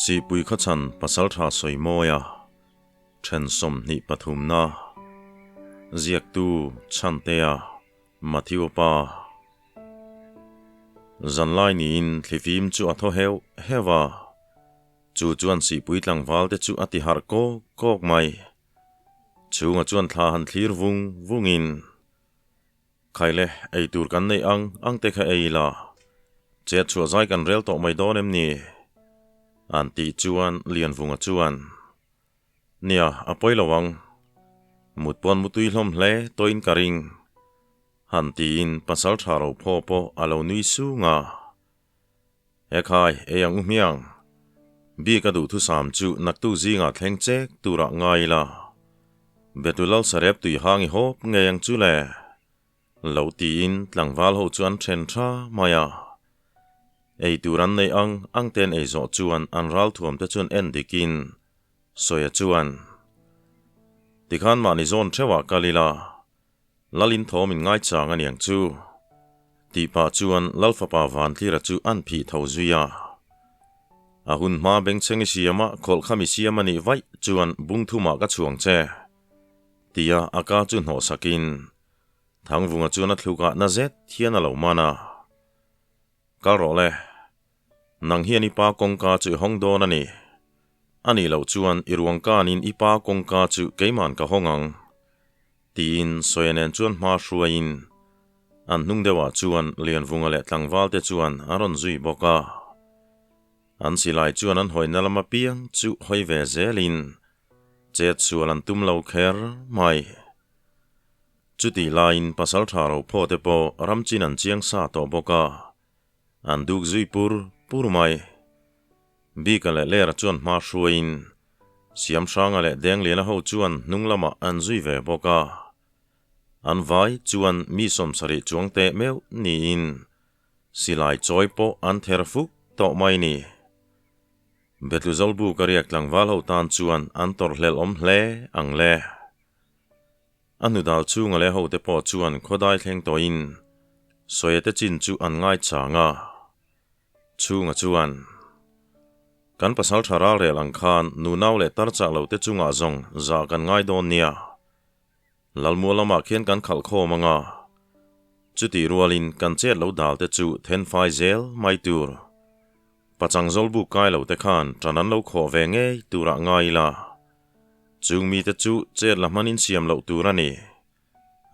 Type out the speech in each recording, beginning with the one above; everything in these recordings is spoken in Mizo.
Sihpui khawchhan Pasaltha Sawimawia then 23 na ziaktu Chhantea Matthew pa. Zanlai niin thlifim chu a thaw heuh heuh a, chu chuan Sihpui tlangval te chu a ti harh kawk kawk mai. Chhunga chuan thla han thlir vung vungin, Khaile, ei tur kan neih ang ang te kha ei ila, chet chhuah zai kan rel tawh mai dawn em ni? An tih chuan Lianvunga chuan, Nia, a pawi lo ang. Mut pawn mutui hlawm hle tawhin ka ring. Han tiin pasal tha ro phaw pawh a lo nui sung a. He khai, ei ang u hmiang. Bik a duhthusam chu naktuk zingah thleng chek turah ngai ila. Betu lal sarep tui hang i hawp ngei ang chu le. Lo tiin tlangval ho chu an then tha mai a. Ei tur an neih ang ang ten ei zawh chuan an ralthuam te chuan en dikin Sawia chuan, Tikhan mahni zawn theuhah kal ila, Lalin thawm in ngaichang a niang chu. Tih pah chuan Lal fapa Vantlira chu an phih tho zui a. A hun hma bengchheng i siam a, khawlh kha mi siam a nih vaih chuan bung thumah ka chhuang che. Tia a ka chu hnawh sakin Thangvunga chuan a thlukah na zet hian a lo man a. Kal rawh le. Nang hian i pa kawngka chu i hawng dawn a ni. A nih loh chuan i ruang kanin i pa kawngka chu keiman ka hawng ang. Tiin Sawia nen chuan hma hruaiin an hnung deuhah chuan Lianvunga leh tlangvalte chuan an rawn zui bawk a. An silai chuan an hawina lam apiang chu hawi ve zelin chet sual an tum lo kher mai. Chutih laiin pasaltha rophaw te pawh ramchin an chiang sa tawh bawk a, an duk zui pur pur mai. Bika leh Lera chuan hma hruaiin Siamhranga leh Dengliana ho chuan hnung lamah an zui ve bawk a. An vai chuan mi 70 chuang teh meuh niin silai chawi pawh an ther fuk tawh mai ni. Betlu Zawlbuka riak tlangval ho tan chuan an tawrhhlelh awm hle ang le. A hnudal chhunga leh hote pawh chuan khawdai thleng tawhin Sawia te chin chu an ngaichang a. Chhunga chuan, Kan pasal tha ral rel ang khan nunau leh tar chak lo te chungah zawng zah kan ngai dawn nia. Lalmual lamah khian kan khalh khawm ang a. Chutih rualin kan chet lo dal te chu then fai zel mai tur. Pachang zawlbuk kai lo te khan ṭan an lo khawh ve ngei turah ngai ila. Chung mite chu chet la hmanin siam loh tur a ni.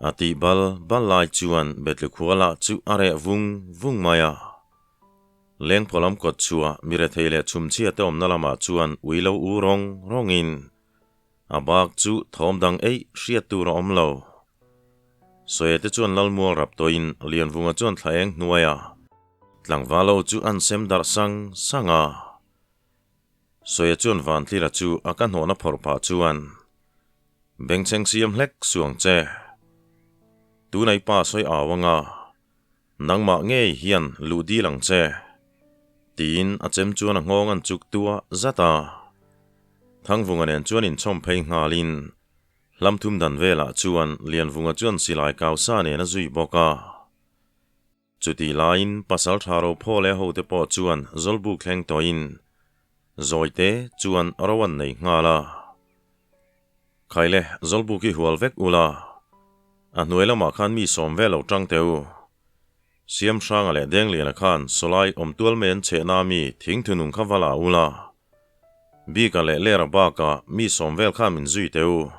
A tih bal bal lai chuan Betlu khuala chu a reh vung vung mai a. Lengphaw lam kawt chhuah mi rethei leh chhumchhia te awmna lamah chuan ui lo u rawng rawngin a bak chu thawm dang eih hriat tur a awm lo. Sawia te chuan Lalmual rap tawhin Lianvunga chuan thla eng hnuaia tlangval ho chu an sem darh sang sang a. Sawia chuan Vantlira chu a ka hnawhna phawrh pah chuan, Bengchheng siam hlek suang che. Tunai pa sawi au anga, nangmah ngei hian luh dil ang che. Tiin a chem chuan a nghawng an chuk tua zat a. Thangvunga nen chuan inchhawm phei nghalin hlam thum dan velah chuan Lianvunga chuan silai kau sa nen a zui bawk a. Chutih laiin pasal tha ro phaw leh hote pawh chuan Zawlbuk thleng tawhin Zawite chuan ro an nei nghal a. Khaile, Zawlbuk hi hual vek ula, a hnuai lamah khan mi sawm vel lo tang teh u. Siamhranga leh Dengliana khan sawlai awm tual mai an chhehna mi thingthunung kha va la ula, Bika leh Lera bakah mi sawm vel khan min zui teh u.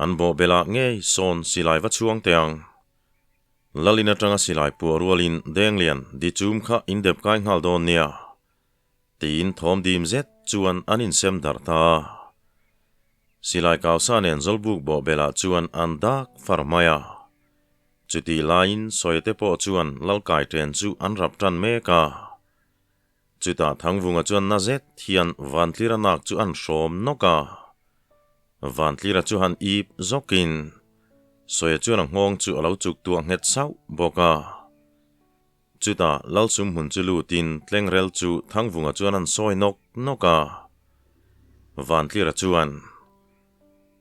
An bawhbelah ngei sawn silai va chhuang teh ang. Lalin atanga silai puah rualin Denglian di chum kha in dep kai nghal dawn nia, tiin thawm dim zet chuan an insem darh ta a. Silai kausa nen Zawlbuk bawhbelah chuan an dak far mai a. Chutih laiin Sawite pawh chuan Lalkai ṭen chu an rap ṭan mek a. Chutah Thangvunga chuan na zet hian Vantlira nak chu an hrawm nawk a. Vantlira chu han ip zawkin Sawia chuan a nghawng chu a lo chuk tuah nghet sauh bawk a. Chutah Lalsum hmun chu lutin tlengrel chu Thangvunga chuan an sawi nawk nawk a. Vantlira chuan,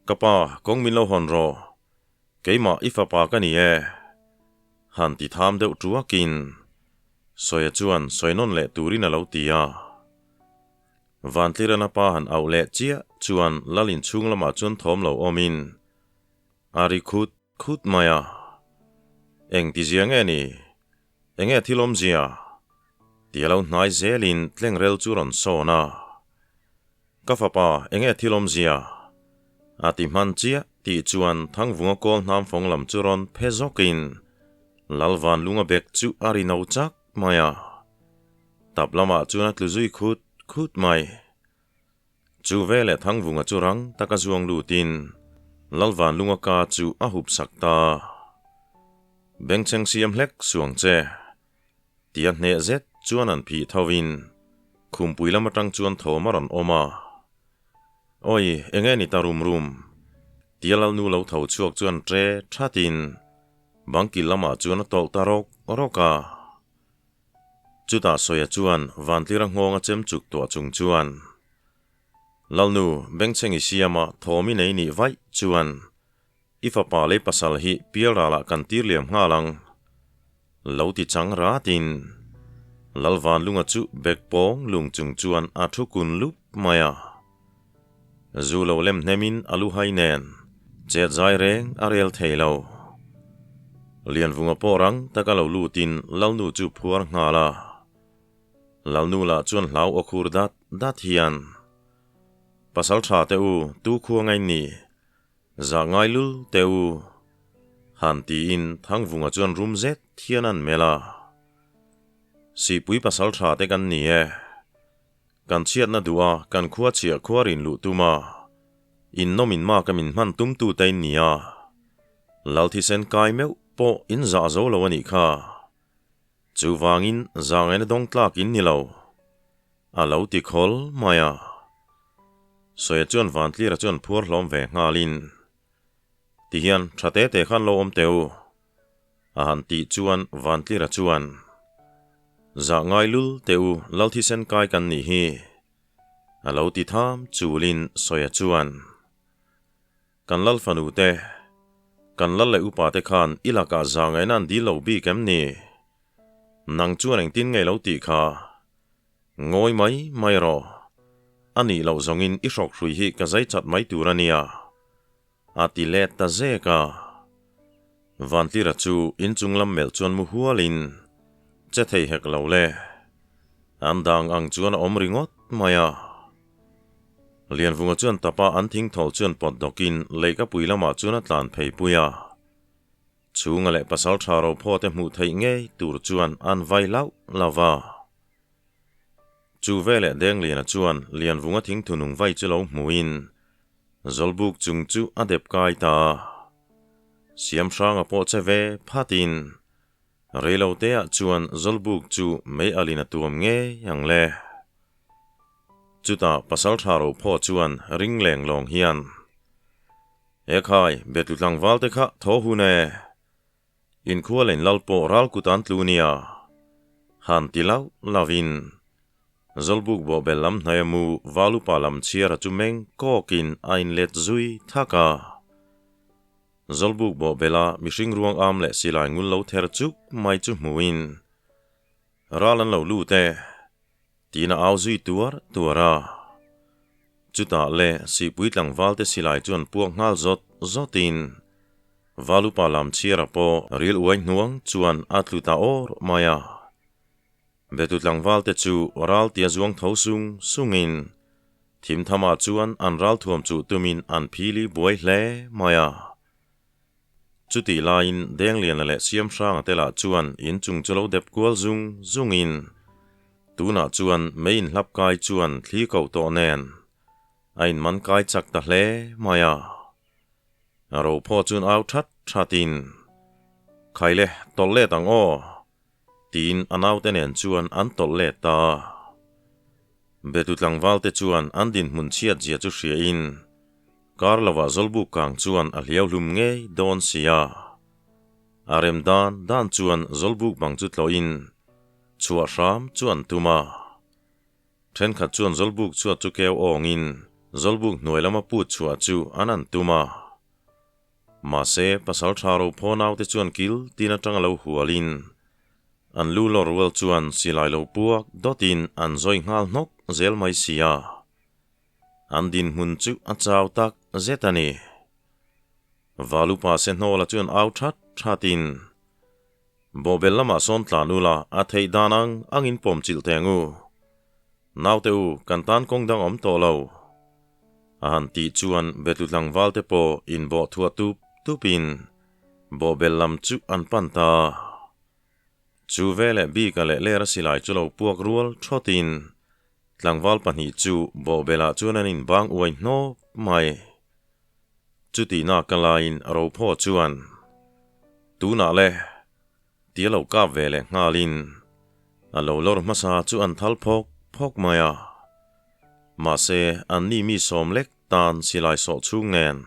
Ka pa, kawng min lo hawn rawh. Keimah i fapa ka ni e. Han ti tham deuh tuakin Sawia chuan sawi nawn leh turin a lo ti a. Vantlirana pa han auh leh chiah chuan lal inchhung lamah chuan thawm lo awmin a ri khut khut mai a. Eng ti zia nge ni? Enge thil awmzia? Ti a lo hnai zelin tlengrel chu rawn sawn a. Ka fapa, enge thil awmzia? A ti hman chiah tih chuan Thangvunga kawl hnam fawng lam chu rawn phe zawkin Lalvanlunga bek chu a ri no chak mai a. Tap lamah chuan a tlu zui khut khut mai. Chu veleh Thangvunga chu rang taka zuang lutin Lalvanlunga ka chu a hup sak ta. Bengchheng siam hlek suang che. Tia hneh zet chuan an phih thovin khumpui lam atang chuan thawm a rawn awm a. Awi, enge ni ta rum rum? Tia Lalnu lo tho chhuak chuan tre thatin bangkil lamah chuan a tawlh ta rawk rawk a. Chutah Sawia chuan Vantlira nghawng a chem chuk tuah chung chuan, Lalnu, bengchheng i siama thawm i nei nih vaih chuan I fapa lei pasal hi pialralah kan tir liam nghal ang. Lo ti chang ratin Lalvanlunga chu bek pawng lung chung chuan a thu kun lup mai a. Zu lo lem hnemin a lu hai nen chet zai reng a rel thei lo. Lianvunga pawh rang taka lo lutin Lalnu chu phuar nghal a. Lalnu lah chuan hlau aw khur dat dat hian, Pasal tha teh u, tu khua ngain ni? Zah ngai lul teh u. Han tiin Thangvunga chuan rum zet hian an melh a. Sihpui pasal tha te kan ni e. Kan chhiatna duh a kan khua chhiah khua rin luh tum a. In nawm in mak a min hman tum tu te in ni a. Lal thisen kai meuh pawh in zah zo lo a nih kha. Chuvangin zangaina dawng tlak in ni lo. A lo ti khawl mai a. Sawia chuan Vantlira chuan phuar hlawm ve nghalin, Tihian tha te te khan lo awm teh u, a han tih chuan Vantlira chuan, Zah ngai lul teh u, lal thisen kai kan nih hi, a lo ti tham chulin Sawia chuan, Kan lal fanu te, kan lal leh upa te khan i lakah zah ngaihna an dil lo bik em ni? Nang chuan engtin nge lo tih kha? Ngawi mai mai rawh. A nih loh zawngin i hrawk hrui hi ka zai chat mai tur a nia. A ti let ta zek a. Vantlira chu inchung lam melh chuan mu hualin che thei hek lo le. An dang ang chuan a awm ringawt mai a. Lianvunga chuan tapa an thing thawl chuan pawt dawkin leikapui lamah chuan a tlan phei pui a. Chhunga leh pasal tha ro phaw te hmuh theih ngei tur chuan an vai hlauh lo va. Chu veleh Dengliana chuan Lianvunga thingthunung vai chu lo hmuhin Zawlbuk chung chu a dep kai ta a. Siamhranga pawh che ve phatin reiloteah chuan Zawlbuk chu mei alin a tuam ngei ang le. Chutah pasal tha ro phaw chuan ring leng lawng hian, Ekhai, betlu tlangval te kha thaw hun e. Inkhua leh inlal pawh ral kut an tlu nia. Han ti lauh lauhin Zawlbuk bawhbel lam hnaia mu Valupa lam chhiara chu meng kawkin a inlet zui thak a. Zawlbuk bawhbela mihring ruang am leh silai ngul lo ther chuk mai chu hmuhin ral an lo lut e. Tiin a au zui tuar tuar a. Chutah le Sihpui tlangval te silai chuan puak nghal zawt zawtin Valupa lam chhiara pawh ril uai hnuang chuan a tlu ta awr mai a. Betu tlangval te chu ral tia zuang tho sung sungin thimthamah chuan an ral thuam chuh tumin an phili buai hle mai a. Chutih laiin Dengliana leh Siamhranga te lah chuan in chung chu lo dep kual zung zungin tunah chuan mei inhlap kai chuan thli koh tawh nen a inman kai chak ta hle mai a. Rophaw chuan au that thatin, Khaile, tawlh let ang aw! Tiin a naute nen chuan an tawlh let ta a. Betu tlangvalte chuan an dinhmun chhiat zia chu hriain kar lovah Zawlbuk kang chuan a hliau hlum ngei dawn si a. A rem dan dan chuan Zawlbuk bang chu tlawhin chhuah hram chu an tum a. Thenkhat chuan Zawlbuk chhuat chu keu awngin Zawlbuk hnuai lama put chhuah chu an an tum a. Mahse, pasal tha ro phaw naute chuan kil tin atanga lo hualin an lu lawr rual chuan silai lo puak dawtin an zawi nghal hnawk zel mai si a. An dinhmun chu a chau tak zet a ni. Valupa Sehnawla chuan au that thatin, Bawhbel lamah sawn tlan ula a theih dan ang angin pawm chilh teh ang u. Naute u, kan tan kawng dang awm tawh lo. A han tih chuan Betlu tlangval te pawh inbawh thuah tup tupin bawhbel lam chu an pan ta. Chu veleh bika leh lera silai chu lo puak rual thawtin tlangval pahnih chu bawhbelah chuan an inbang uai hnawp mai. Chutihna ka laiin Rophaw chuan, Tunah le, tia lo kap ve leh nghalin a lo lawr hmasa chu an thal phawk phawk mai a. Mahse, anni mi sawm lek tan silai sawh chhung nen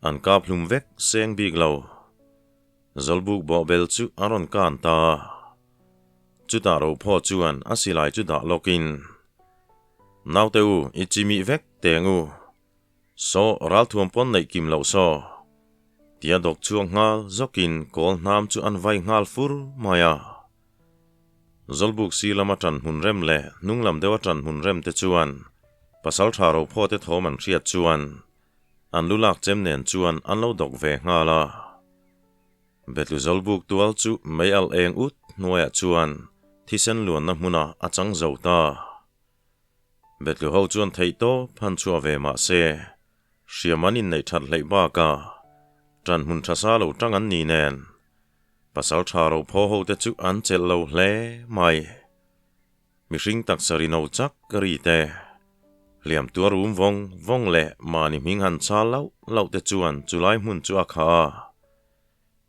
an kap hlum vek seng bik lo. Zawlbuk bawhbel chu a rawn kan ta. Chutah Rophaw chuan a silai chu dah lawkin, Naute u, i chimih vek teng u. Saw ralthuam pawn neih kim loh saw. Tia dawk chhuak nghal zawkin kawl hnam chu an vai nghal fur mai a. Zawlbuk si lama ṭan hmun rem leh hnung lam deuha ṭan hmun rem te chuan pasal ṭha rophaw te thawm an hriat chuan an lu lak chem nen chuan an lo dawk ve nghal a. Betlu Zawlbuk tual chu mei alh eng ut hnuaiah chuan thisen luanna hmunah a chang zo ta. Betlu ho chuan theih tawp han chhuah ve mah se, hriam an inneih that hleih bakah ṭan hmun ṭha sa lo ṭang an ni nen, pasal ṭha ro phaw ho te chu an chelh lo hle mai. Mihring taksa ri no chak ri te, hliam tuar um vawng vawng leh mahni hming han chal lauh lauh te chuan chulai hmun chu a khah a.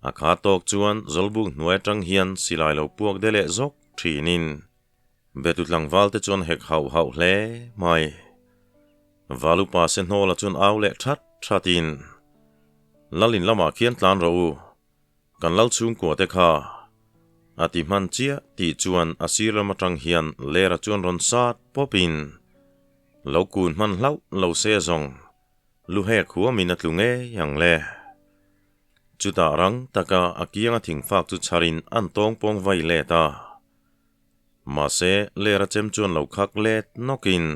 A kha tawk chuan Zawlbuk hnuai aṭang hian silai lo puak de leh zawk ṭhinin Betu tlangval te chuan hek hauh hauh hle mai. Valupa Sehnawla chuan au leh that that in, Lal in lamah khian tlan rawh u, kan lal chhungkua te kha. A ti hman chiah tih chuan a sir lam atang hian lera chuan rawn sat pawp in, Lo kun hman hlauh lo se zawng, lu hek huamin a tlu ngei ang le. Chutah rang taka a kianga thingfak chu chharin an tawng pawng vai let a. Mahse, lera chem chuan lo khak let nawkin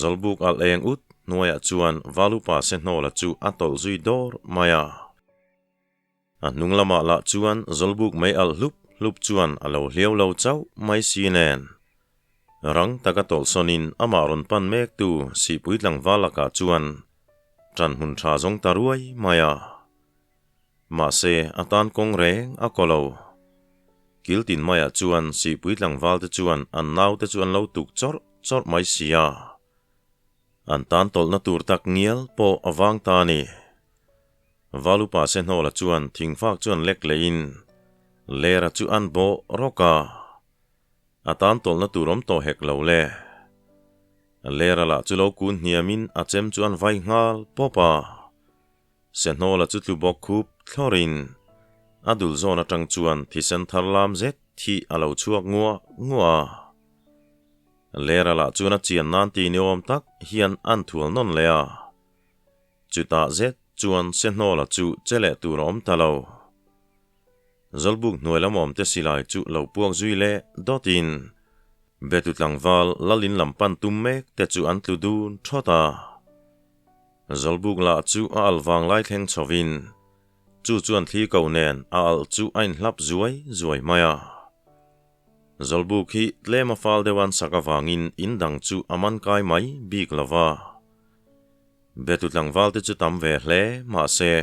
Zawlbuk alh eng ut hnuaiah chuan Valupa Sehnawla chu a tawlh zui dawr mai a. A hnung lamah lah chuan Zawlbuk mei alh hlup hlup chuan a lo hliau lo chauh mai si nen. Rang taka tawlh sawnin amah rawn pan mektu Sihpui tlangval lakah chuan ṭan hmun ṭha zawng ta ruai mai a. Mahse, a tan kawng reng a kaw lo. Kiltin maiah chuan Sihpui tlangval te chuan an naute chu an lo tuk chawrh chawrh mai si a. An tan tawlhna tur tak ngial pawh a vang ta a ni. Valupa Sehnawla chuan thingfak chuan lek leiin Lera chu an bawh rawk a. A tan tawlhna tur awm tawh hek lo le. Lera lah chu lo kun hniamin a chem chu an vai nghal pawp a. Sehnawla chu tlu bawk khup thlawrin a dul zawn atang chuan thisen thar lam zet hi a lo chhuak nguah nguah a. Lera lah chuan a chian nan ti ni awm tak hian an thual nawn leh a. Chutah zet chuan Sehnawla chu che leh tur a awm ta lo. Zawlbuk hnuai lam awmte silai chu lo puak zui leh dawtin Betu tlangval Lalin lam pan tum mek te chu an tlu dun thawt a. Zawlbuk lah chu a alh vang lai thleng chhovin chu chuan thli ko nen a alh chu a inhlap zuai zuai mai a. Zawlbuk hi tlem a fal deuh an sak avangin in dang chu a man kai mai bik lo va. Betu tlangval te chu tam ve hle mahse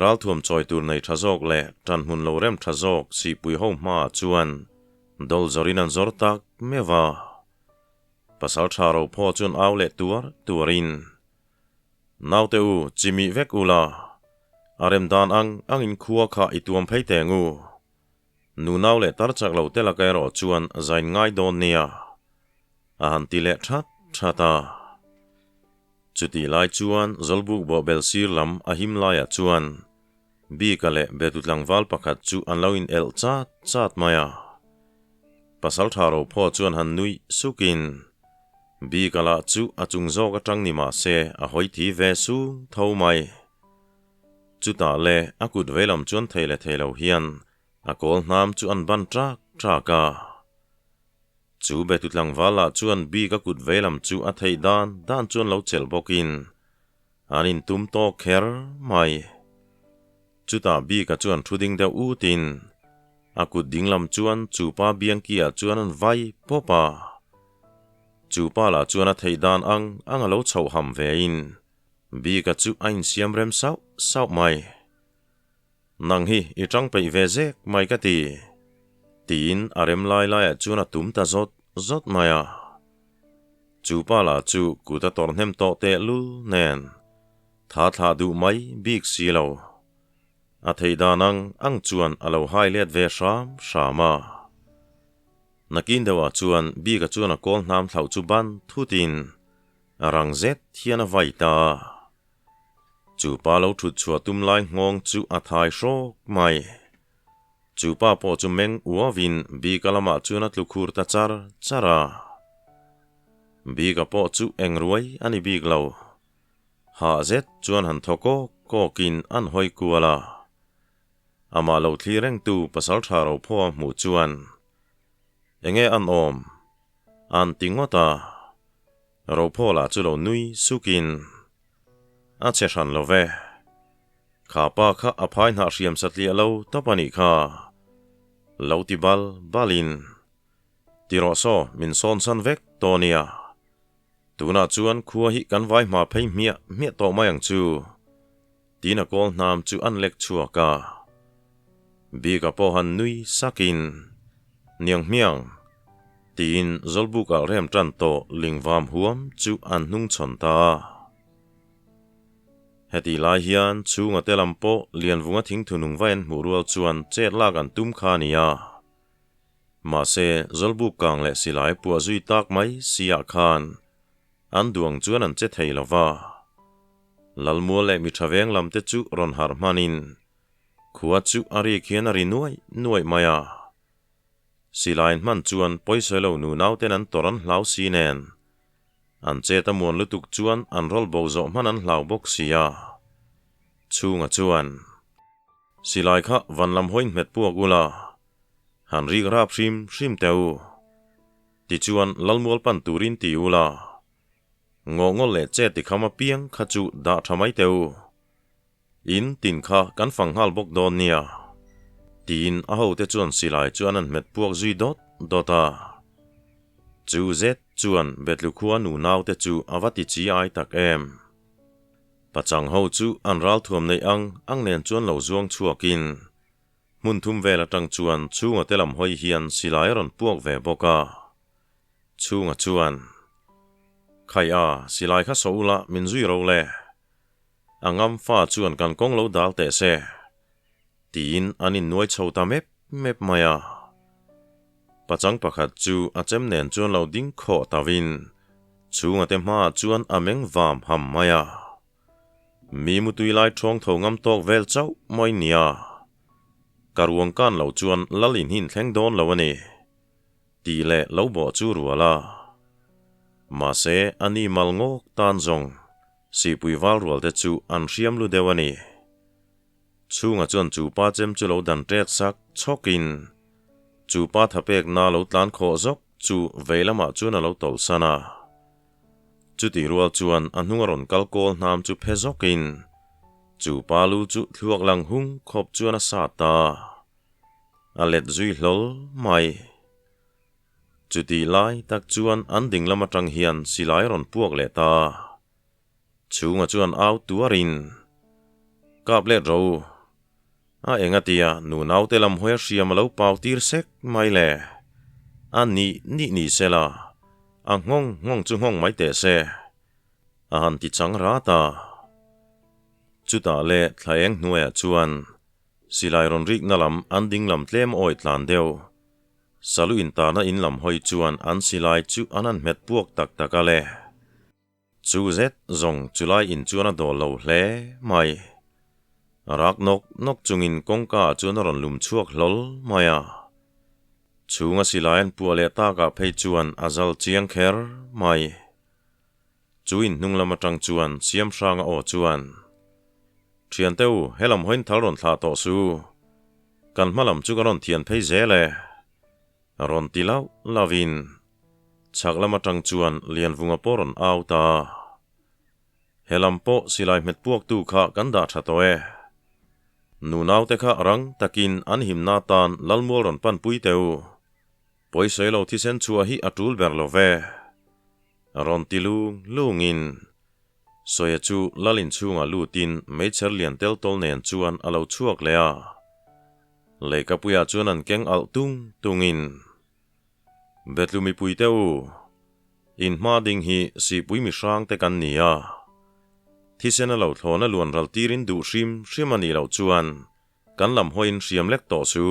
ralthuam chawi tur nei tha zawk leh tanhmun lo rem tha zawk sihpui ho hmaah chuan dawl zawrin an zawr tak meuh a. Pasal tha ro phaw chuan au leh tuar tuarin, Naute u, chimih vek u la, a rem dan ang angin khua kha i tuam phei teng u. Nu nau leh tar chak lo te laka erawh chuan zain ngai dawn nia, a han ti leh that that a. Chutih lai chuan Zawlbuk bawhbel sir lam a him laiah chuan Bika leh Betu tlangval pakhat chu an lo in elh chat chat mai a. Pasal tha ro phaw chuan han nuih sukin Bika lah chu a chung zawk atang ni mah se a hawi thi ve sung tho mai. Chutah le a kut veilam chuan thei leh thei lo hian a kawl hnam chu an ban ṭak ṭak a. Chu betu tlangval lah chuan bik a kut veilam chu a theih dan dan chuan lo chelh bawkin an intum tawk kher mai. Chutah bika chuan thu ding deuh utin a kut dinglam chuan chu pa biangkiah chuan an vai pawp a. Chu pa lah chuan a theih dan ang ang a lo chhoh ham vein bika chu a insiam rem sauh sauh mai. Nang hi i tang peih ve zek mai ka ti. Tiin a rem lai laiah chuan a tum ta zawt zawt mai a. Chu pa lah chu kut a tawrh hnem tawh teh lul nen tha thlah duh mai bik si lo. A theih dan ang ang chuan a lo hai let ve hram hram a. Nakin deuhah chuan bika chuan a kawl hnam thlauh chu ban thutin a rang zet hian a vai ta a. Chu pa lo thut chhuah tum lai nghawng chu a thai hrawk mai. Chu pa pawh chu meng uavin Bika lamah chuan a tlu khur ta char char a. Bika pawh chu eng ruai a ni bik lo. Hah zet chuan han thaw kawk kawkin an hawi kual a. Amah lo thli rengtu pasal tha ro phaw a hmuh chuan enge an awm an ti ngawt a. Rophaw lah chu lo nui sukin a che hran lo ve. Kha pa kha a phai hnah hriam satliah lo tawp a nih kha. Lo ti bal balin ti rawh saw min sawn san vek tawh nia. Tunah chuan khua hi kan vai hma phei hmiah hmiah tawh mai ang chu. Tiin a kawl hnam chu an lek chhuak a. Bika pawh han nui sakin, Niang hmiang! tiin Zawlbuk alh rem tan tawh lingvam huam chu an hnung chhawn ta a. Hetih lai hian chhunga te lam pawh Lianvunga thingthunung vai an hmuh rual chuan chet lak an tum kha a ni a. Mahse, Zawlbuk kang leh silai puah zui tak mai si ah khan an duang chuan an che thei lo va. Lalmual leh mi tha veng lam te chu rawn harh hmanin khua chu a rik hian a ri nuaih nuaih mai a. Silai hman chuan pawisawi lo nu nauten an tawrh an hlau si nen an chet a muan lutuk chuan an rawl bo zawh hman an hlau bawk si a. Chhunga chuan Silai kha van lam hawi hmet puak ula han rik rap hrim hrim teh u. Tichuan Lalmual pan turin ti ula. Ngaw ngaw leh che ti kham apiang kha chu dah tha mai teh u. In tin kha kan fang nghal bawk dawn nia. Tiin a hote chuan silai chu an han hmet puak zui dawt dawt a. Chu zet chuan Betlu khua nu naute chu a va ti chi ai tak em. Pachang ho chu an ralthuam neih ang ang nen chuan lo zuang chhuakin hmun thum vel atang chuan chhunga te lam hawi hian silai a rawn puak ve bawk a. Chhunga chuan, Khai a, silai kha saw ula min zui ro le. A ngam fa chuan kan kawng lo dal teh se. Tiin an innuai chho ta mep mep mai a. Pachang pakhat chu a chem nen chuan lo ding khawh ta vin, chhunga te hmaah chuan a meng vam ham mai a. Mi mutui lai thawng tho ngam tawk vel chauh mai nia. Ka ruang kan lo chuan lal in hi inthleng dawn lo a ni. Tih leh lo bawh chu rual a. Mahse, a ni mal ngawk tan zawng sihpui val rual te chu an hriam lu deuh a ni. Chhunga chuan chu pa chem chu lo dan ṭek sak chhawkin chu pa thapek na lo tlan khawh zawk chu vei lamah chuan a lo tawlh san a. Chutih rual chuan a hnung a rawn kal kawl hnam chu phe zawkin chu pa lu chu thluak lang hung khawp chuan a sat ta. A let zui hlawl mai. Chutih lai tak chuan an ding lam atang hian silai a rawn puak leh ta. Chhunga chuan au tuarin, Kap let ro u. A eng a tia nu naute lam hawi a hriam a lo pau tir sek mai le. A nih nih ni se la, a nghawng nghawng chu nghawng mai teh se. A han ti chang rat a. Chutah le thla eng hnuaiah chuan Silai rawn rikna lam an ding lam tlem awi tlan deuh. Salu intarna in lam hawi chuan an silai chu an han hmet puak tak tak a le. Chu zet zawng chulai in chuan a dawl lo hle mai. Rak nawk nawk chungin kawngka ah chuan a rawn lum chhuak hlawl mai a. Chhunga silai an puah leh takah phei chuan a zal chiang kher mai. Chu in hnung lam atang chuan siam hranga aw chuan, Thiante u, helam hawiin thal rawn thlah tawh su. Kan hma lam chu ka rawn thian phei zel e. Rawn ti lauh lauhin. Chhak lam atang chuan Lianvunga pawh rawn au ta a. He lam pawh silai hmet puaktu kha kan dah tha tawh e. Nunaute kha rang takin an himna tan Lalmual rawn panpui teh u. Pawisawi lo thisen chhuah hi a tul ber lo ve. Rawn ti lung lungin Sawia chu Lal inchhungah lutin meichher lian tel tawl nen chuan a lo chhuak leh a. Leikapuiah chuan an keng alh tung tungin. Betlu mipuite u, in hma ding hi sihpui mihrangte kan ni a. Thisen a lo thlawna luan ral tirin duh hrim hrim a nih loh chuan kan lam hawiin hriam lek tawh su.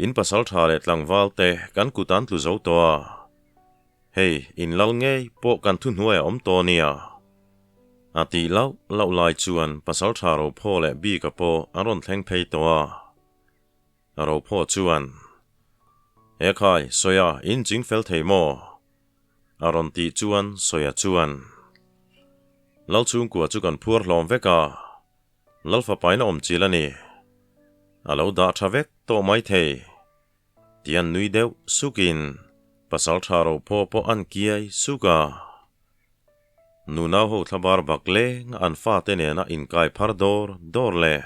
In pasal tha leh tlangval te kan kut an tlu zo tawh a. Hei, in lal ngei pawh kan thuhnuai a awm tawh nia. A tih lauh lauh lai chuan pasal tha Rophaw leh Bika pawh an rawn thleng phei tawh a. Rophaw chuan, He khai, Sawia, in ching fel thei maw? A rawn tih chuan Sawia chuan, Lal chhungkua chu kan phuar hlawm vek a, Lal fapain a awm chil a ni. A lo dah tha vek tawh mai thei. Tian nui deuh sukin pasal tha Rophaw pawh an kiai suk a. Nunau ho thlabar bak leng an fate nena inkai phar dawr dawr leh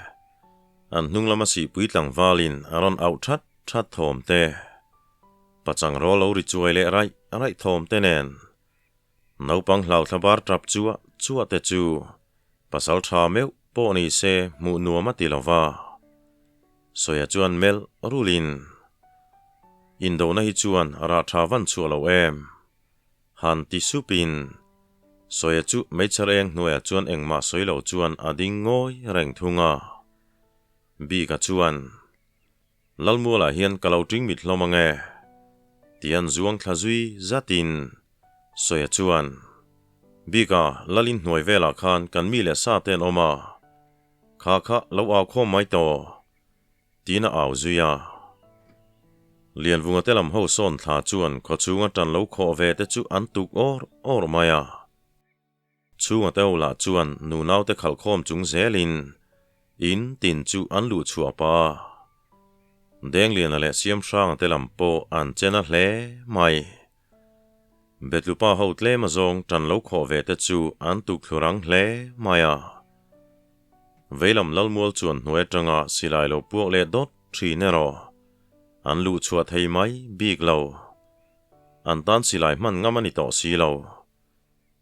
an hnung lama sihpui tlangvalin a rawn auh that that thawm te, pachang rawl lo ri chuai leh raih raih thawm te nen naupang hlau thlabar tap chuah chuah te chu pasal tha meuh pawh ni se hmuh nuam a ti lo va. Sawia chuan melh rulin, Indona hi chuan rah tha van chhuah lo em? Han ti supin, Sawia chu meichher eng hnuaiah chuan engmah sawi lo chuan a ding ngawi reng thung a. Bika chuan, Lalmualah hian ka lo ṭing mit hlawm ang e, tian zuang thla zui zatin Sawia chuan, Bika, Lalin hnuai velah khan kan mi leh sa te an awm a, kha kha lo au khawm mai tawh. Tiin a au zui a. Lianvunga te lam ho sawn thla chuan khawchhunga ṭan lo khawh ve te chu an tuk awr awr mai a. Chhunga te ho lah chuan nunau te khalhkhawm chung zelin in tin chu an luh chhuah pah a. Dengliana leh Siamhranga te lam pawh an che na hle mai. Betlupa ho tlem azawng ṭan lo khawh ve te chu an tuk thlu rang hle mai a. Veilam Lalmual chuan hnuai atanga silai lo puak leh dawt thin erawh an luh chhuah thei mai bik lo. An tan silai hman ngam a ni tawh si lo.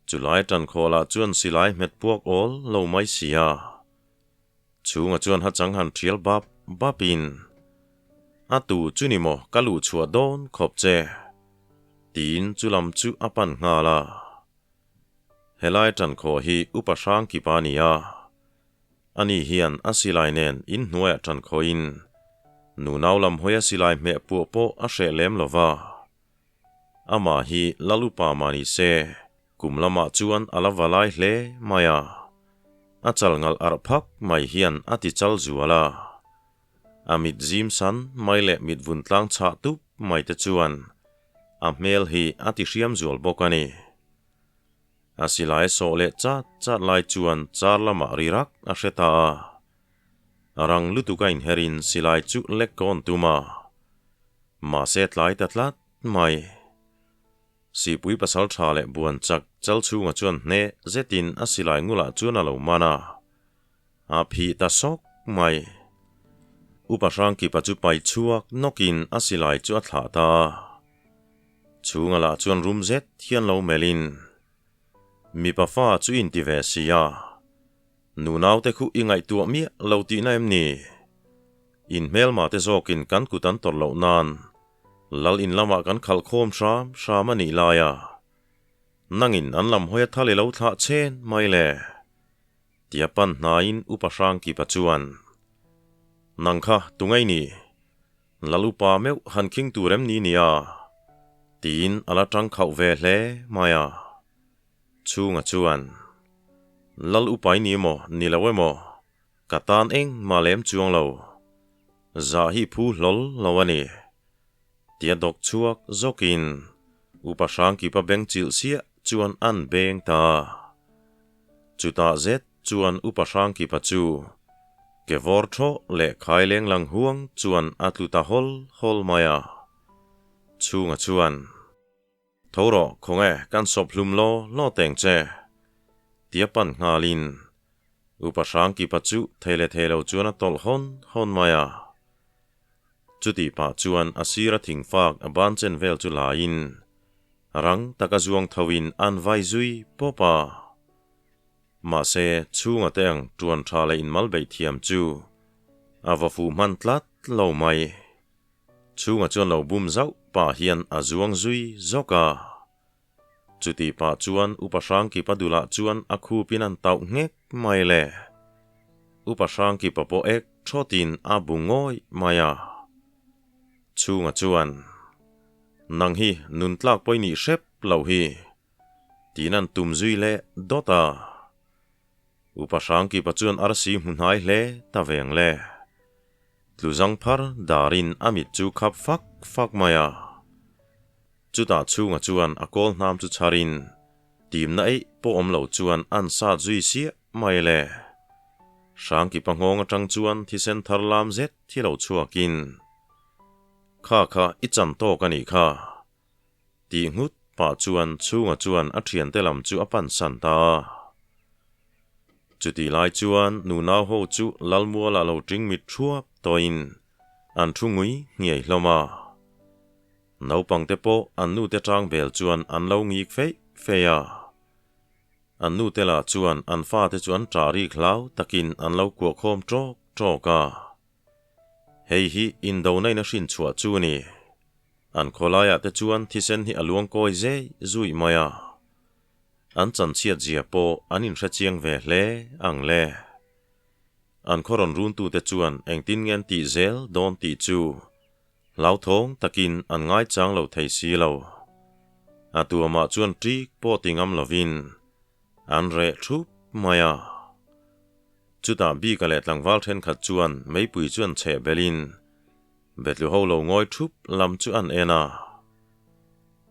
Chulai tankhawlah chuan silai hmet puak awl lo mai si a. Chhunga chuan hachang han thial bap bapin, A tu chu ni maw ka luh chhuah dawn khawp che? Tiin chulam chu a pan nghal a. Helai ṭankhawh hi Upa Hrangkipa a ni a, ani hian a silai nen inhnuaiah ṭankhawhin nunau lam hawia silai hmeh puah pawh a hreh lem lo va. Amah hi Lal Upa mah ni se, kum lamah chuan a la va lai hle mai a, a chal ngalh arh phak mai hian a ti chal zual a. A mit zim san mai leh mit vun tlang chhah tup mai te chuan a hmel hi a ti hriam zual bawk a ni. A silai sawh leh chat chat lai chuan char lamah ri rak a hre ta a. A rang lutuk a inherin silai chu lek kawn tum a. Mahse tlai ta tlat mai. Sihpui pasal tha leh buan chak chal chhungah chuan hneh zetin a silai ngulah chuan a lo man a. A phih ta sawk mai. Upa Hrangkipa chu pai chhuak nawkin a silai chu a thlah ta a. Chhunga lah chuan rum zet hian lo melhin, Mipa fa chu inti ve si a, nunaute khu i ngaihtuah miah lo tihna em ni? In hmelma te zawkin kan kut an tawrh loh nan Lal in lamah kan khalh khawm hram hram a nih lai a, nangin an lam hawi a thal i lo thlah chen mai le. Tia pan hnaiin Upa Hrangkipa chuan, Nang kha tungai ni? Lal upa meuh han khing tur em ni nia? Tiin a la tang khauh ve hle mai a. Chhunga chuan, Lal upa i ni emaw ni lo emaw, ka tan engmah lem chuang lo. Zah hi phu hlawl lo a ni. Tia dawk chhuak zawkin Upa Hrangkipa beng chilh siah chuan an beng ta. Chutah zet chuan Upa Hrangkipa chu ke vawr thawh leh khai leng lang huang chuan a tlu ta hawl hawl mai a. Chhunga chuan. Tho rawh, khawnge kan sawp hlum law law teng che? Tia pan nghalin Upa Hrangkipa chu thei leh thei lo chuan a tawlh hawn hawn mai a. Chutih pah chuan a sira thingfak a ban chen vel chu laiin rang taka zuang thoin an vai zui pawp a. Mahse, chhunga te ang tuan tha leh inmal beih thiam chu a va fuh hman tlat lo mai. Chhunga chuan lo bum zauh pah hian a zuang zui zawk a. Chutih pah chuan Upa Hrangkipa dulah chuan a khupin an tauh nghek mai le. Upa Hrangkipa pawh ek thawtin a bu ngawih mai a. Chhunga chuan, Nang hi nun tlak pawh i nih hrep loh hi, tiin an tum zui leh dawt a. Upa Hrangkipa chuan arsi hmu hnai hle ta veng le. Tluzang phar darin a mit chu khap fak fak mai a. Chutah chhunga chuan a kawl hnam chu chharin timna eih pawh awm lo chuan an sat zui siah mai le. Hrangkipa nghawng atang chuan thisen thar lam zet thi lo chhuakin, Kha kha i chan tawk a nih kha. Tih nghut pah chuan chhunga chuan a thiante lam chu a pan san ta a. Chutih lai chuan nunau ho chu Lalmuala lo ṭing mit thuap tawhin an thu ngui nghiai hlawm a. Naupangte pawh an nute ṭang bel chuan an lo ngik feih feih a. An nute lah chuan an fate chu an ṭah rik hlau takin an lo kuah khawm ṭawk ṭawk a. Hei hi indona in a hrin chhuah chu a ni. An khawlaiah te chuan thisen hi a luang kawi zei zuih mai a. An chanchhiat zia pawh an inhre chiang ve hle ang le. An khaw rawn runtute chuan engtin nge an tih zel dawn tih chu hlauthawng takin an ngaichang lo thei si lo. A tuamah chuan ṭik pawh ti ngam lovin an reh ṭhup mai a. Chutah bika leh tlangval ṭhenkhat chuan meipui chu an chheh belhin Betlu ho lo ngawi ṭhup lam chu an en a.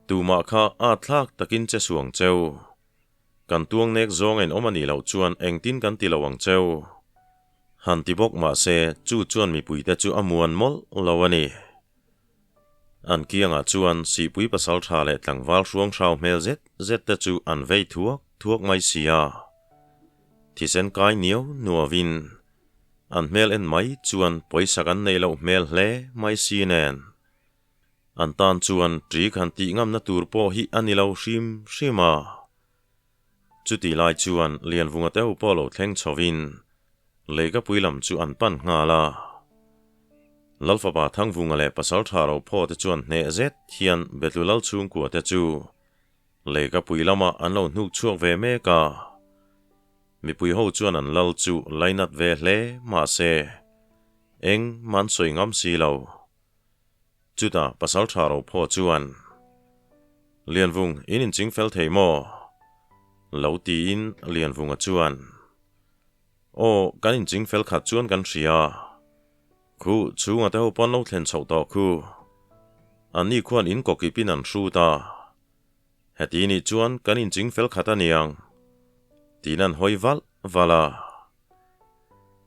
Tumah kha a thlak takin che suang cheu. Kan tuang nek zawng en awm a nih loh chuan engtin kan ti lo ang cheu. Han ti bawk mah se chu chuan mipuite chu a muan mawlh lo a ni. An kiangah chuan sihpui pasal tha leh tlangval hruang hrau hmel zet zet te chu an vei thuak thuak mai si a. Thisen kai niau nuauin an hmel en mai chuan pawisa kan neih loh hmel hle mai si nen. An tan chuan ṭi khan tih ngamna tur pawh hi a ni lo hrim hrim a. Chutih lai chuan Lianvunga te ho pawh lo thleng chhovin Leikapui lam chu an pan nghal a. Lalfapa Thangvunga leh Pasalṭha Rophaw te chuan hneh zet hian Betlu Lal chhungkua te chu Leikapui lamah an lo hnuk chhuak ve mek a. Mipui ho chuan an lal chu lainat ve hle mahse eng man sawi ngam si lo. Chutah Pasalṭha Rophaw chuan, Lianvung, in inching fel thei maw? Lo tiin Lianvunga chuan, Aw, kan inching fel khat chuan kan hria. Khu chhunga te ho pawn lo thlen chhoh tawh khu. Anni khuan in kawkipin an hrut a. Heti nih chuan kan inching fel khat a niang. Tiin an hawi valh valh a.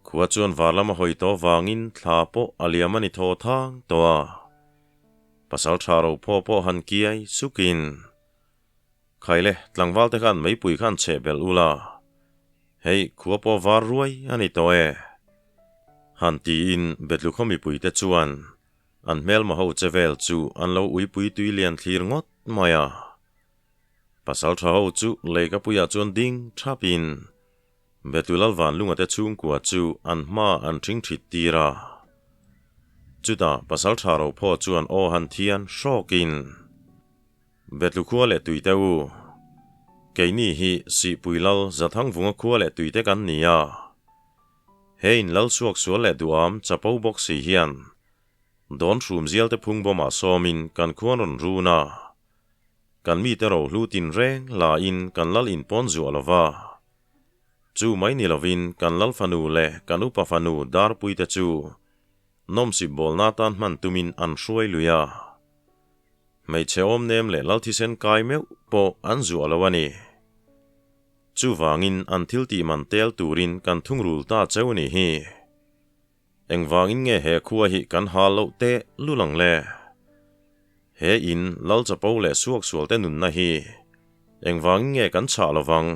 Khua chuan var lama hawi tawh vangin thla pawh a liam a ni thaw thang tawh a. Pasal tha ro phaw pawh han kiai sukin, Khaile, tlangval te khan meipui khan cheh belh ula, hei khua pawh var ruai a ni tawh e. Han tiin Betlukhaw mipuite chuan an hmelma ho che vel chu an lo uipui tui lian thlir ngawt mai a. Pasal tha ho chu leikapuiah chuan ding thapin Betlu Lalvanlunga te chhungkua chu an hma an ṭhing ṭhit tir a. Chutah Pasal tha Rophaw chuan aw han thian hrawkin, Betlu khua leh tuite u, keini hi Sihpui Lal Zathangvunga khua leh tuite kan ni a. He in lal chhuak sual leh duham chapo bawk si hian dawn hrum zial te phung bawmah sawmin kan khuan rawn run a. Kan mite rohlu tinreng lain kan lal inpawn zuah lo va. Chu mai ni lovin kan lal fanu leh kan upa fanu Darpuite chu nawmsip bawlna tan hman tumin an hruai lui a. Hmeichhe awm nem leh lal thisen kai meuh pawh an zuah lo a ni. Chuvangin an thil tih man tel turin kan thungrul ta cheu ni hi. Engvangin nge he khua hi kan hal loh teh lul ang le? He in lal chapo leh suaksualte nunna hi engvangin nge kan chhah lovang?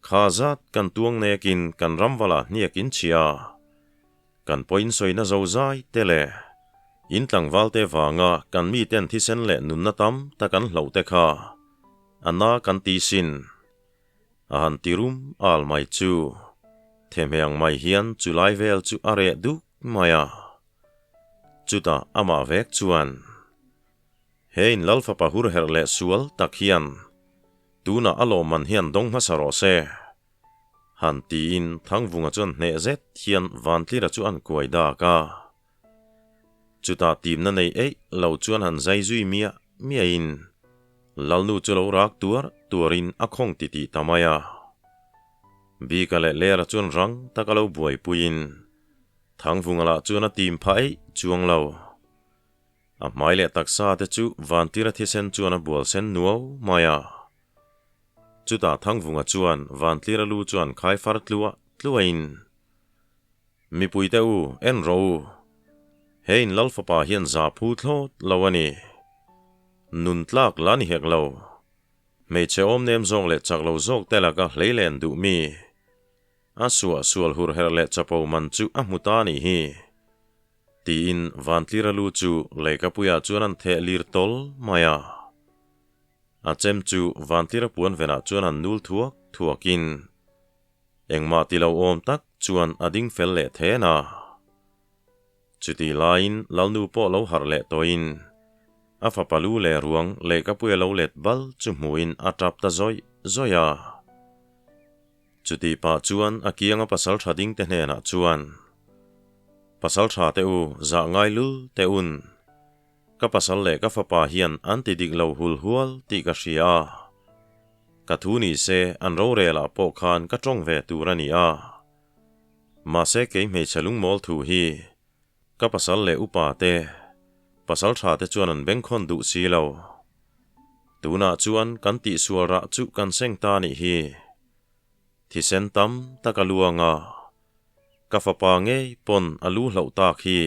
Kha zat kan tuang nekin kan ramvala hniak in chhia. Kan pawhin sawina zozai te leh in tlangvalte vanga kan miten thisen leh nunna tam tak an hloh te kha a na kan ti sin. A han ti rum al mai chu thehmeh ang mai hian chu lai vel chu a reh duk mai a. Chutah amah vek chuan, He in lal fapa hur herh leh sual tak hian tunah a lawmman hian dawng hmasa rawh se. Han tiin Thangvunga chuan hneh zet hian Vantlira chu an kuai dak a. Chutah timna nei eih lo chuan han zai zui miah miahin Lalnu chu lo rak tuar tuarin a khawng titih ta mai a. Bika leh Lera chuan rang taka lo buaipuiin Thangvunga lah chuan a tim phah eih chuang lo. A hmai leh taksa te chu Vantira thisen chuan a bual sen nuau mai a. Chutah Thangvunga chuan Vantlira lu chuan khai far tluah tluahin, Mipuite u, en rawh u. He in Lal fapa hian za phu thlawt lo a ni. Nun tlak la ni hek lo. Hmeichhe awm nem zawk leh chak lo zawk te laka hleilen duh mi. A suah sual hur herh leh chapo man chu a hmu ta nih hi. Tiin Vantlira lu chu leikapuiah chuan an theh lir tawl mai a. A chem chu Vantlira puan venah chuan an nul thuak thuakin engmah ti lo awm tak chuan a ding fel leh then a. Chutih laiin Lalnu pawh lo harh leh tawhin a fapa lu leh ruang lehkapuia lo let bal chu hmuhin a tap ta zawih zawih a. Chutih pah chuan a kianga pasal tha ding te hnenah chuan, Pasal tha te u, zah ngai lul teh un. Ka pasal leh ka fapa hian an ti dik lo hul hual tih ka hria a. Ka thu ni se an rorel ah pawh khan ka tawng ve tur a ni a. Mahse kei hmeichhe lungmawl thu hi ka pasal leh upa te, pasal tha te chuan an bengkhawn duh si lo. Tunah chuan kan tihsual rah chu kan seng ta nih hi. Thisen tam tak a luang a, ka fapa ngei pawn a lu hlauh tak hi.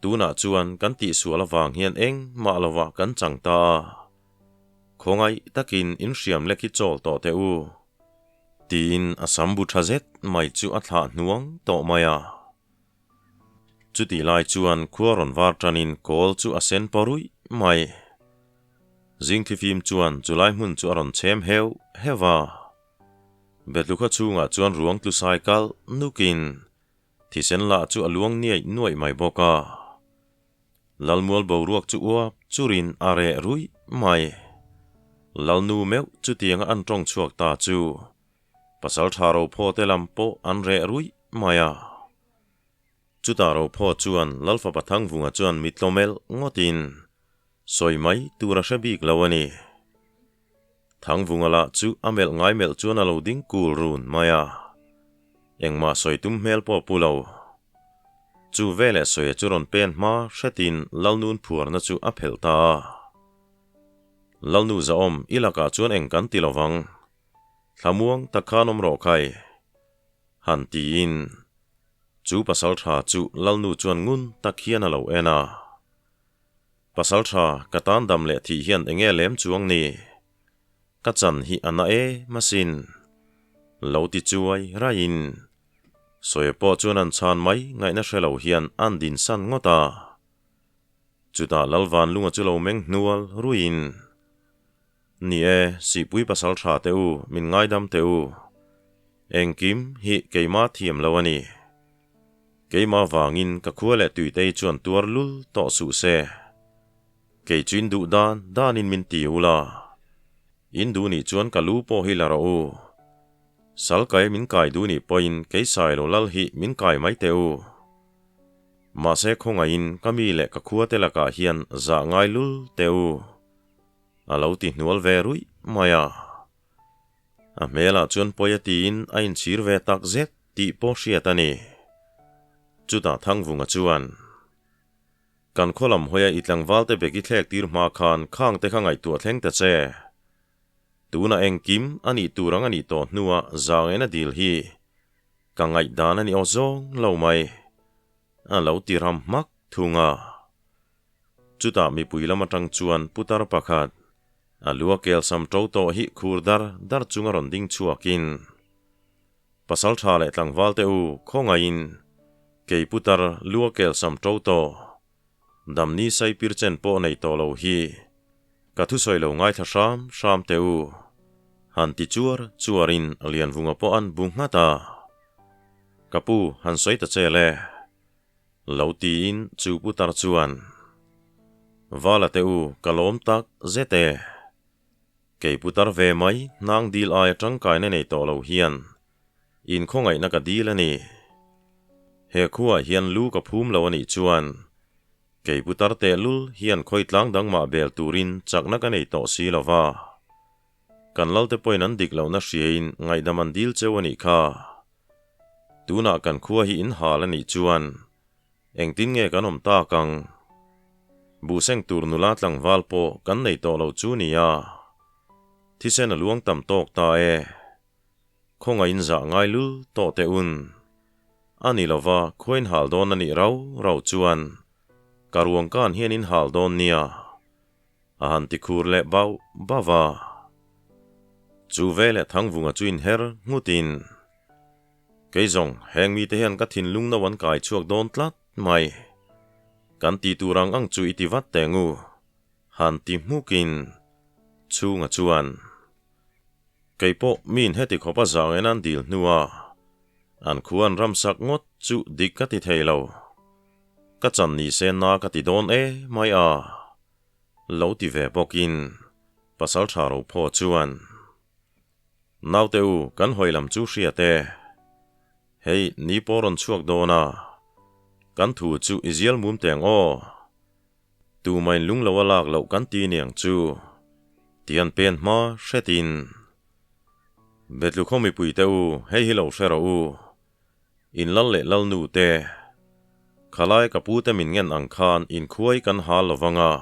Tunah chuan kan tihsual avang hian engmah lovah kan chang ta a, khawngaih takin inhriam lek hi chawl tawh teh u. Tiin a sam bu tha zet mai chu a thlah hnuang tawh mai a. Chutih lai chuan khua rawn var tanin kawl chu a sen paw ruih mai. Zingthlifim chuan chulai hmun chu a rawn chhem heuh heuh a. Betlukha chhungah chuan ruang tlu sai kalh nukin thisen lah chu a luang niaih nuaih mai bawk a. Lalmual boruak chu uap churin a reh ruih mai. Lalnu meuh chutianga an tawng chhuak ta chu pasal tha rophaw te lam pawh an reh ruih mai a. Chutah rophaw chuan Lalfapa Thangvunga chuan mittlawmelh ngawtin sawi mai tur a hre bik lo a ni. Thangvunga lah chu a melh ngai melh chuan a lo ding kul run mai a, engmah sawi tum hmel pawh pu lo. Chu veleh sawia chu rawn pen hma hretin Lalnun phuarna chu a phelh ta a. Lalnu Zahawm, i lakah chuan eng kan ti lovang. Thlamuang tak khan awm rawh khai. Han tiin chu pasal tha chu Lalnu chuan ngun tak hian a lo en a. Pasal tha, ka tan dam leh thih hian enge lem chuang ni? Ka chan hi a na em asin. Lo ti chuai raiin Sawia pawh chuan an chhan mai ngaihna hre lo hian an din san ngawt a. Chutah Lalvan lunga chu lo meng hnual ruiin, Ni e, Sihpui pasal tha teh u, min ngaidam teh u. Engkim hi keimah thiam lo a ni. Keimah vangin ka khua leh tuitei chuan tuar lul tawh suh se. Kei chu in duh dan danin min ti u la. In duh nih chuan ka lu pawh hi la rawh u. Sal kai min kai duh nih pawhin kei sai lo lal hi min kai mai teh u. Mahse khawngaihin ka mi leh ka khua te lakah hian zah ngai lul teh u. A lo ti hnual ve ruih mai a. A hmelah chuan pawi a tiin a inchhir ve tak zet tih pawh hriat a ni. Chutah Thangvunga chuan, Kan khaw lam hawia i tlangvalte bek i thlek tir hma khan khang te kha ngaihtuah thleng ta che. Tunah engkim a nih tur ang a nih tawh hnuah zangena dil hi ka ngaihdan a ni aw zawng lo mai. A lo ti ram hmak thung a. Chutah mipui lam atang chuan putar pakhat, a lu a kel sam to tawh hi khur dar dar chunga rawn ding chhuakin, Pasal tha leh tlangval te u, khawngaihin, kei putar lu a kel sam to tawh, damni sai pir chen pawh nei tawh lo hi, ka thusawi lo ngaithla hram hram teh u, han ti chuar chuarin Lianvunga pawh an bu nghat a. Ka pu, han sawi ta che le. Lo tiin chu putar chuan, Vala teh u, ka lawm tak zet e. Kei putar ve mai hnang dil aia tangkaina nei tawh lo hian inkhawngaihna ka dil a ni. He khuaah hian lu ka phum lo a nih chuan kei putar tehlul hian khawi tlang dang mah bel turin chakna ka nei tawh si lo va. Kan lalte pawhin an dik lohna hriain ngaihdam an dil cheu a nih kha. Tunah kan khua hi in hal a nih chuan Engtin nge kan awm tak ang? Buhseng tur nula tlangval pawh kan nei tawh lo chu nia. Thisen a luang tam tawk ta e. Khawngaihin zah ngai lul tawh teh un. A ni lova khuain hal dawn a nih rau rau chuan ka ruang kan hian in hal dawn nia. A han ti khur leh bauh bauh a. Chu veleh Thangvunga chu inher nghutin. Kei zawng, heng mite hian ka thinlung no an kai chhuak dawn tlat mai. Kan ti tur ang ang chu i ti vat teh ngu, han ti hmukin chhunga chuan. Kei pawh miin heti khawpa zangin an dil hnua an khu an ramsak ngawt chu dik ka ti thei lo. Ka chan ni se na ka ti dawn e mai a, lo ti ve bawkin Pasaltha Rophaw chuan. Naute u, kan hawi lam chu hriat e. Hei, ni pawh rawn chhuak dawn a. Kan thu chu i zial mum teng aw. Tumain lung lo a lak loh kan ti niang chu. Tian pen hma hretin. Betlu khaw mipui te u, hei hi lo hre rawh u. In lal leh lal nu te. Khalai ka pu te min ngen ang khan inkhuai kan hal lo vang a.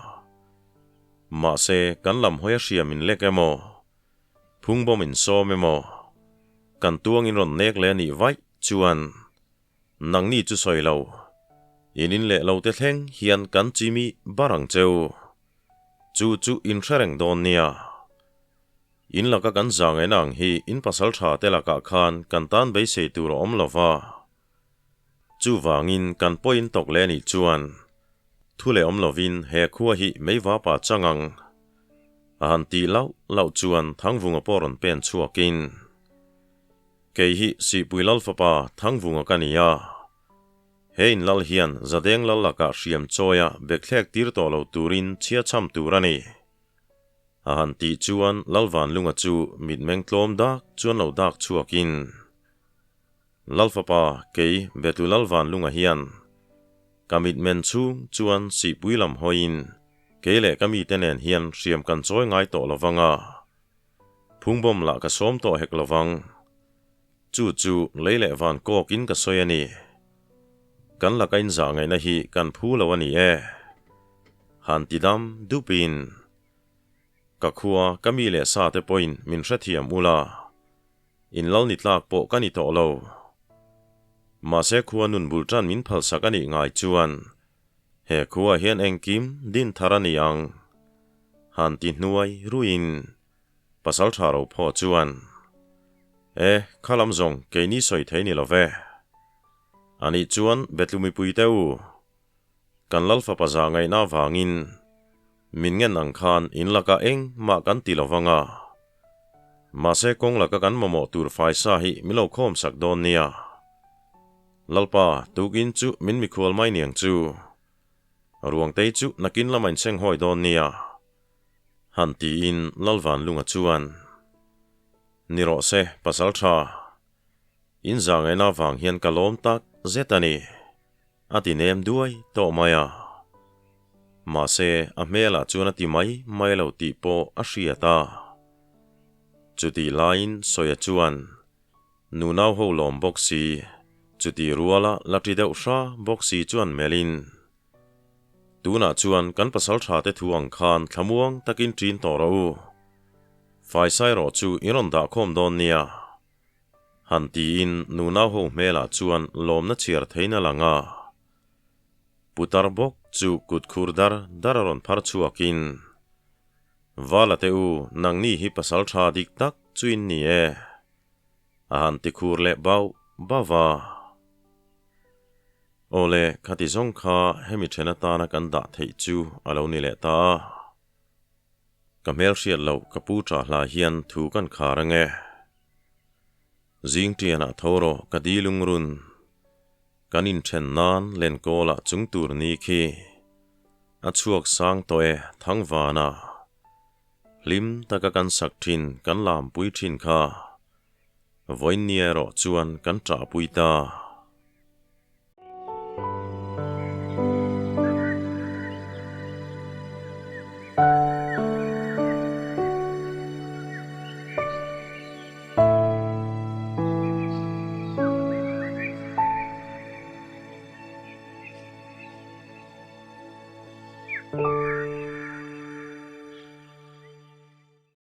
Mahse, kan lam hawi a hria min lek emaw? Phungbawm in sawm emaw? Kan tuang in rawn nek leh a nih vaih chuan nangni chu sawi lo. In in leh lo te thleng hian kan chimi bar ang cheu. Chu chu in hre reng dawn nia. In laka kan zangaihna ang hi in pasal tha te lakah khan kan tan beisei tur a awm lo va. Chuvangin kan pawhin tawk leh anih chuan thu leh awm lovin he khua hi meivapa chang ang a han tih lauh lauh chuan Thangvunga pawh rawn pen chhuakin, Kei hi Sihpui Lal fapa Thangvunga ka ni a, he in lal hian Zadeng lal lakah hriam chawia bekthlek tir tawh lo turin chhia chham tur a ni. A han tih chuan Lalvanlunga chu mitmeng tlawm dak chuan lo dak chhuakin, Lalfapa, kei Betu Lalvanlunga hian ka mitmen chhung chuan sihpui lam hawiin kei leh ka mite nen hian hriam kan chawi ngai tawh lovang a, phungbawm lah ka sawm tawh hek lovang. Chu chu lei leh van kawkin ka sawi a ni. Kan laka inzah ngaihna hi kan phu lo a ni e. Han ti dam dupin ka khua ka mi leh sa te pawhin min hrethiam ula. In lal ni tlak pawh ka ni tawh lo. Mahse khua nun bul tan min phalsak a nih ngai chuan he khuaah hian engkim din thar a ni ang. Han ti hnuai ruiin pasal tha ro phaw chuan, E, kha lam zawng keini sawi thei ni lo ve. Anih chuan Betlu mipui te u, kan lal fapa zah ngaihna avangin min ngen ang khan in lakah engmah kan ti lo vang a. Mahse kawng laka kan mamawh tur faisa hi min lo khawm sak dawn nia. Lalpa, tukin chu min mikhual mai niang chu. Ruangtei chu nakin lama inchheng hawi dawn nia. Han tiin Lalvanlunga chuan, Ni rawh se, pasal tha. In zangaihna avang hian ka lawm tak zet a ni. A ti nem duai tawh mai a. Mahse, a hmelah chuan a ti mai mai lo tih pawh a hriat a. Chutih laiin Sawia chuan nunau ho lawm bawk si, chutih ruala la ṭi deuh hra bawk si chuan melhin, Tunah chuan kan pasal ṭha te thu ang khan thlamuang takin ṭin tawh rawh u. Faisai rawh chu i rawn dahkhawm dawn nia. Han tiin nunau ho hmelah chuan lawmna chhiar thein a lang a. Putar bawk chu kut khur dar dar a rawn phar chhuakin, Vala te u, nangni hi pasal tha dik tak chu in ni e, a han ti khur leh bauh bauh a. Awle, khati zawng kha hemi then atana kan dah theih chu a lo ni leh ta a. Ka hmelhriat loh ka pu tah hla hian thu kan khar ange. Zing tianah tho rawh ka dilung run. Kan inthen nan lenkawlah chung tur ni khi. A chhuak sang tawh e Thangvana. Hlim taka kan sak thin kan lampui thin kha. Vawiinni erawh chuan kan ṭahpui ta.